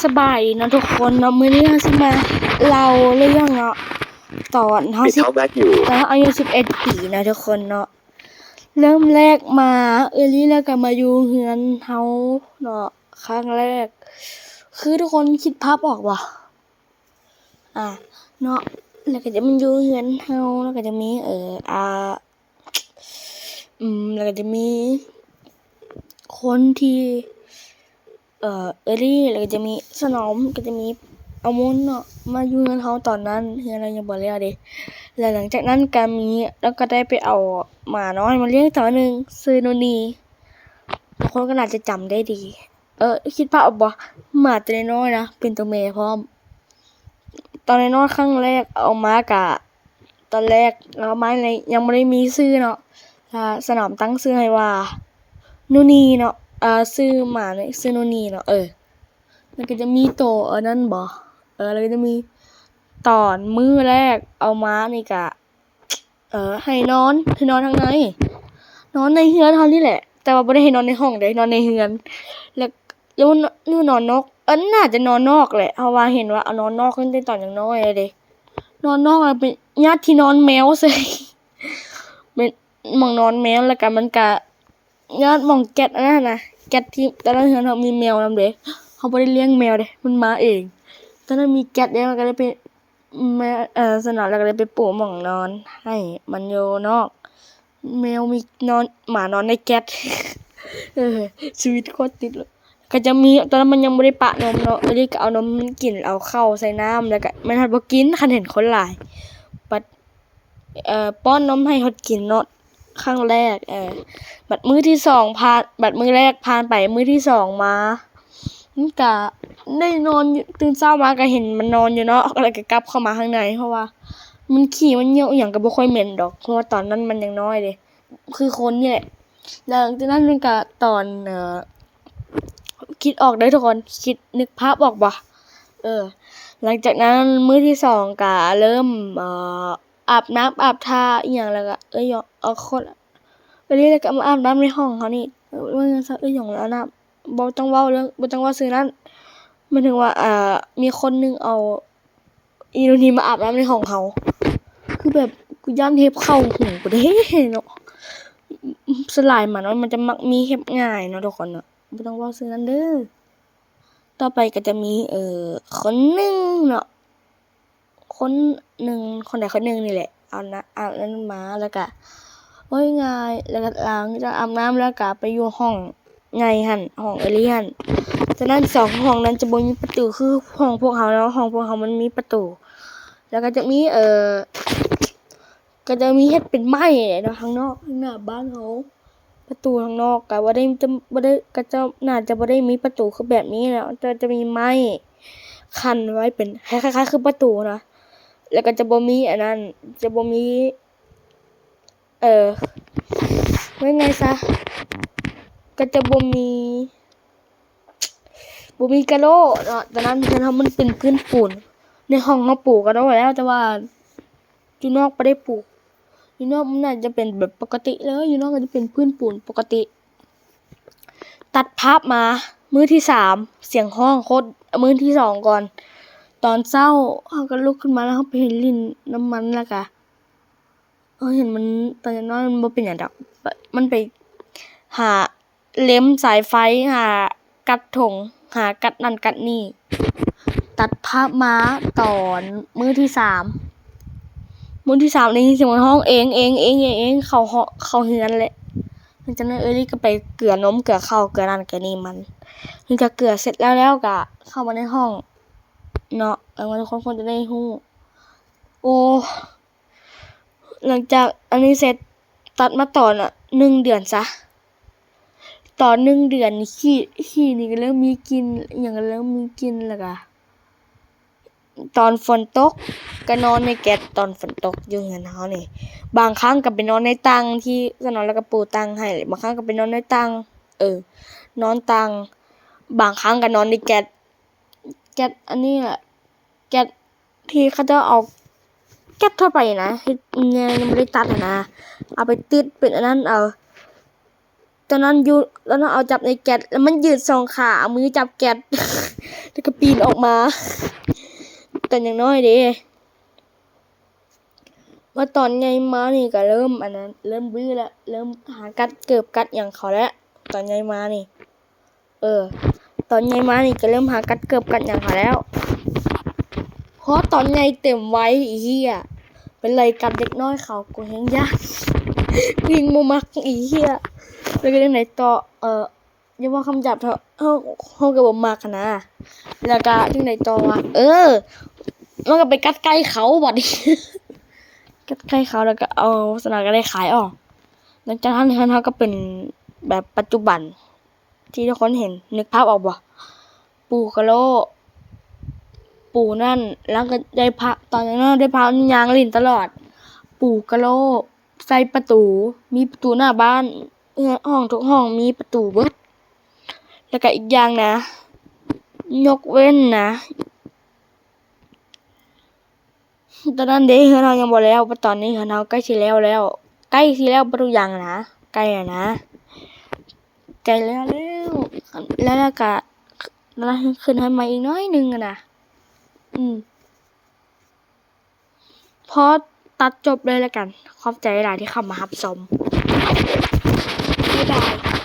ສະບາຍດີເນາະທຸກຄົນເນາະ, ມື້ນີ້ເຮົາຊິມາເລົ່າເລື່ອງເນາະ ຕອນເຮົາ It's ສິບ all that you. ຕອນເຮົາອາຍຸສິບເອັດປີເນາະທຸກຄົນເນາະ. ເລີ່ມແລກມາ ເອີລີ້ລະກະມາຢູ່ເຮືອນເຮົາເນາະ ຄັ້ງແລກ. ຄືທຸກຄົນຄິດພາບອອກບໍ່? ອ່າ ເນາະ ລະກະຈະມາຢູ່ເຮືອນເຮົາ ລະກະຈະມີ ເອີ ອ່າ ອືມ ລະກະຈະມີຄົນທີ່ ເອີ ເອີລີ້ ລະກະຈະມີສະໜອມ ກະຈະມີອາມຸນເນາະ ມາຢູ່ເຮືອນເຮົາຕອນນັ້ນ ເຮືອນເຮົາຍັງບໍ່ແລ້ວເດ້. ລະຫຼັງຈາກນັ້ນກະມີ ລະກະໄດ້ໄປເອົາໝານ້ອຍມາລ້ຽງຕົວໜຶ່ງ ຊື່ນູນີ. ບາງຄົນກະໜ້າຈະຈຳໄດ້ດີ ເອີ ຄິດພາບອອກບໍ່? ໝາໂຕນ້ອຍໆນະ ເປັນໂຕແມ່ພ້ອມ. ຕອນນ້ອຍໆ ຄັ້ງແລກເອົາມາກະ ຕອນແລກເອົາມາຍັງບໍ່ໄດ້ມີຊື່ເນາະ ລະສະໜອມຕັ້ງຊື່ໃຫ້ວ່ານູນີເນາະ ເອີ ຊື່ໝານີ້ຊື່ນູນີເນາະ. ເອີ ລະກະຈະມີໂຕອັນນັ້ນບໍ່ ເອີ ລະກະຈະມີ ຕອນມື້ແລກເອົາມານີ້ກະ ເອີ ໃຫ້ນອນ ໃຫ້ນອນທາງໃນ ນອນໃນເຮືອນເຮົານີ້ແຫຼະ ແຕ່ວ່າບໍ່ໄດ້ໃຫ້ນອນໃນຫ້ອງເດ້ ນອນໃນເຮືອນ ແລ້ວ ຫຼື ຫຼືນອນນອກ ເອີ ໜ້າຈະນອນນອກແຫຼະ ເພາະວ່າເຫັນວ່າເອົານອນນອກຕັ້ງແຕ່ຕອນຍັງນ້ອຍເດ້ ນອນນອກ ແລ້ວໄປຍາດທີ່ນອນແມວເສີຍ ແມ່ນໝ່ອງນອນແມວ ແລ້ວກະມັນກະຍາດໝ່ອງແກັດອັນນັ້ນນະ ແກັດທີ່ ຕອນນັ້ນເຮືອນເຮົາມີແມວນຳເດ້ ເຮົາບໍ່ໄດ້ລ້ຽງແມວເດ້ ມັນມາເອງ. ຕອນນັ້ນມີແກັດເດ້ ມັນກະເລີຍໄປ ແມ່ ເອີ ສະນັ້ນລະກະເລີຍໄປປູໝ່ອງນອນໃຫ້ມັນຢູ່ນອກ ແມວມີນອນ ໝານອນໃນແກັດ ເອີ ຊີວິດໂຄດຕິດເລີຍ. ກະຈະມີ ຕອນນັ້ນມັນຍັງບໍ່ໄດ້ປະນົມເນາະ ເອີລີ້ກະເອົານົມມັນກິນ ເອົາເຂົ້າໃສ່ນ້ຳ ລະກະມັນພັດບໍ່ກິນ ຄັນເຫັນຄົນຫຼາຍ ບັດ ເອີ ປ້ອນນົມໃຫ້ຮອດກິນເນາະ ຄັ້ງແລກ ເອີ ບັດມື້ທີສອງຜ່ານ ບັດມື້ແລກຜ່ານໄປ ມື້ທີສອງມາ ມັນກະໄດ້ນອນຢູ່ ຕື່ນເຊົ້າມາກະເຫັນມັນນອນຢູ່ເນາະ ລະກະກັບເຂົ້າມາຂ້າງໃນ ເພາະວ່າມັນຂີ້ມັນຍ່ຽວອີ່ຫຍັງກະບໍ່ຄ່ອຍເໝັນດອກ ເພາະວ່າຕອນນັ້ນມັນຍັງນ້ອຍເດ້ ຄືຄົນນີ້ແຫຼະ. ຫຼັງຈາກນັ້ນມັນກະຕອນ ເອີ ຄິດອອກເດີທຸກຄົນ ຄິດນຶກພາບອອກບໍ່? ເອີ ຫຼັງຈາກນັ້ນມື້ທີສອງກະເລີ່ມ ເອີ ອາບນ້ຳອາບທ່າອີ່ຫຍັງ ລະກະເອື້ອຍຢອງ ເອີ ຄົນ ເອື້ອຍຢອງ ລະກະມາອາບນ້ຳໃນຫ້ອງເຮົານີ້ ເອີ ເອື້ອຍຢອງ ເອື້ອຍຢອງ ລະອາບນ້ຳ ບໍ່ຕ້ອງເວົ້າເລື່ອງ ບໍ່ຕ້ອງເວົ້າຊື່ນັ້ນ ໝາຍເຖິງວ່າ ເອີ ມີຄົນໜຶ່ງເອົາ ອີ່ໜູນີ້ມາອາບນ້ຳໃນຫ້ອງເຮົາ ຄືແບບ ກູຢ້ານເຫັບເຂົ້າຫູກູເດ້ເນາະ ສ່ວນຫຼາຍໝານ້ອຍມັນຈະມັກມີເຫັບງ່າຍເນາະທຸກຄົນເນາະ ບໍ່ຕ້ອງເວົ້າຊື່ນັ້ນເດີ. ຕໍ່ໄປກະຈະມີ ເອີ ຄົນໜຶ່ງເນາະ ຄົນໜຶ່ງ ຄົນໃດຄົນໜຶ່ງນີ້ແຫຼະ ເອົານະ ເອົາອັນນັ້ນມາ ລະກະ ໂອ້ຍ ງ່າຍ ລະກະຫຼັງຈາກອາບນ້ຳແລ້ວກະໄປຢູ່ຫ້ອງໃຫຍ່ຫັ້ນ ຫ້ອງເອື້ອຍລີ້ຫັ້ນ ຈາກນັ້ນສອງຫ້ອງນັ້ນຈະບໍ່ມີປະຕູ ຄືຫ້ອງພວກເຮົາເນາະ ຫ້ອງພວກເຮົາມັນມີປະຕູ ລະກະຈະມີ ເອີ ກະຈະມີເຮັດເປັນໄມ້ເນາະ ທາງນອກ ທາງໜ້າບ້ານເຮົາ ປະຕູທາງນອກກະບໍ່ໄດ້ ຈະ ບໍ່ໄດ້ ກະຈະ ໜ້າຈະບໍ່ໄດ້ມີປະຕູຄືແບບນີ້ເນາະ ແຕ່ຈະມີໄມ້ ຂັ້ນໄວ້ເປັນຄ້າຍໆ ຄ້າຍໆ ຄືປະຕູນະ ລະກະຈະບໍ່ມີອັນນັ້ນ ຈະບໍ່ມີ ເອີ ເວົ້າງ່າຍຊະ ກະຈະບໍ່ມີ ບໍ່ມີກະໂຫຼເນາະ ຕອນນັ້ນເຮືອນເຮົາມັນເປັນພື້ນປູນ ໃນຫ້ອງເຮົາປູກະໂຫຼແລ້ວ ແຕ່ວ່າຢູ່ນອກບໍ່ໄດ້ປູ ຢູ່ນອກມັນໜ້າຈະເປັນແບບປົກກະຕິເລີຍ ຢູ່ນອກກະຈະເປັນພື້ນປູນປົກກະຕິ. ຕັດພາບມາມື້ທີສາມ ສຽງຮ້ອງໂຄດ ມື້ທີສອງກ່ອນ ຕອນເຊົ້າເຮົາກະລຸກຂຶ້ນມາ ລະເຮົາໄປຫຼິ້ນນຳມັນ ລະກະເຮົາເຫັນມັນ ຕອນນ້ອຍມັນບໍ່ເປັນຫຍັງດອກ ມັນໄປຫາເລັມສາຍໄຟ ຫາກັດຖົງ ຫາກັດນັ້ນກັດນີ້. ຕັດພາບມາຕອນມື້ທີສາມ ມື້ທີສາມໄດ້ຍິນສຽງມັນຮ້ອງເອງ ເອງ ເອງ ເອງ ເອງ ເຂົ້າ ເຂົ້າເຮືອນແຫຼະ. ຫຼັງຈາກນັ້ນເອີລີ້ກະໄປເກືອນົມ ເກືອເຂົ້າ ເກືອນັ້ນເກືອນີ້ມັນ ຫຼັງຈາກເກືອເສັດແລ້ວ ແລ້ວກະເຂົ້າມາໃນຫ້ອງເນາະ ແລ້ວທຸກຄົນຄົງຈະໄດ້ຮູ້ ໂອ້ ຫຼັງຈາກອັນນີ້ເສັດ ຕັດມາຕອນ ອະ ໜຶ່ງເດືອນຊະ ຕອນໜຶ່ງເດືອນ ຂີ້ ຂີ້ນີ້ກະເລີ່ມມີກິ່ນ ອີ່ຫຍັງກະເລີ່ມມີກິ່ນ ລະກະ ຕອນຝົນຕົກກະນອນໃນແກັດ ຕອນຝົນຕົກຢູ່ເຮືອນເຮົານີ້ ບາງຄັ້ງກະໄປນອນໃນຕັ່ງທີ່ສະໜອນ ລະກະປູຕັ່ງໃຫ້ ບາງຄັ້ງກະໄປນອນໃນຕັ່ງ ເອີ ນອນຕັ່ງ ບາງຄັ້ງກະນອນໃນແກັດ ແກັດອັນນີ້ແຫຼະ ແກັດທີ່ເຂົາເຈົ້າເອົາ ແກັດທົ່ວໄປນະ ເຮັດແນວຍັງບໍ່ໄດ້ຕັດຫັ້ນນະ ເອົາໄປຕິດເປັນອັນນັ້ນເອົາ ຕອນນັ້ນຢູ່ ຕອນນັ້ນເອົາຈັບໃນແກັດ ລະມັນຢືດສອງຂາ ເອົາມືຈັບແກັດ ແລ້ວກໍປີນອອກມາ ຕອນຍັງນ້ອຍເດ້. ວ່າຕອນໃຫຍ່ມານີ້ກໍເລີ່ມອັນນັ້ນ ເລີ່ມວືແລ້ວ ເລີ່ມຫາກັດເກີບກັດຫຍັງເຂົາແລ້ວ ຕອນໃຫຍ່ມານີ້. ເອີ ຕອນໃຫຍ່ມານີ້ກໍເລີ່ມຫາກັດເກີບກັດຫຍັງເຂົາແລ້ວ ເພາະຕອນໃຫຍ່ເຕັມໄວ ອີເຫ້ຍ ໄປໄລ່ກັດເດັກນ້ອຍເຂົາ ກູແຮງຢ້ານ ກູຍັງບໍ່ມັກ ອີເຫ້ຍ. ແລ້ວກໍຈັ່ງໃດຕໍ່ ເອີ ຢ່າເວົ້າຄຳຫຍາບເຖາະ ເຮົາ ເຮົາກໍບໍ່ມັກຫັ້ນນະ. ແລ້ວກໍຈັ່ງໃດຕໍ່ວະ ເອີ ມັນກໍໄປກັດໄກ່ເຂົາບັດນີ້ ກັດໄກ່ເຂົາ ແລ້ວກໍເອົາ ສະນັ້ນກໍໄດ້ຂາຍອອກ. ຫຼັງຈາກນັ້ນເຮືອນເຮົາກໍເປັນແບບປັດຈຸບັນ ທີ່ທຸກຄົນເຫັນ ນຶກພາບອອກບໍ່? ປູກະໂລ ປູນັ້ນ ລາວກໍໄດ້ພາ ຕອນນັ້ນເນາະ ໄດ້ພາມັນຍ່າງຫຼິ້ນຕະຫຼອດ. ປູກະໂລ ໃສ່ປະຕູ ມີປະຕູໜ້າບ້ານ ເຮືອນ ຫ້ອງທຸກຫ້ອງມີປະຕູເບິດ. ແລ້ວກໍອີກຢ່າງນະ ຍົກເວັ້ນນະ ຕອນນັ້ນເດ້ ເຮືອນເຮົາຍັງບໍ່ແລ້ວ ບັດຕອນນີ້ເຮືອນເຮົາໃກ້ຊິແລ້ວແລ້ວ ໃກ້ຊິແລ້ວເບິດທຸກຢ່າງນະ ໃກ້ແລ້ວນະ ໃກ້ແລ້ວແລ້ວ ແລ້ວ ແລ້ວກະ ແລ້ວຂຶ້ນເຮືອນໃໝ່ອີກໜ້ອຍໜຶ່ງຫັ້ນນະ. ອືມ ຂໍຕັດຈົບເລີຍລະກັນ ຂອບໃຈຫຼາຍທີ່ເຂົ້າມາຮັບຊົມ ບາຍບາຍ.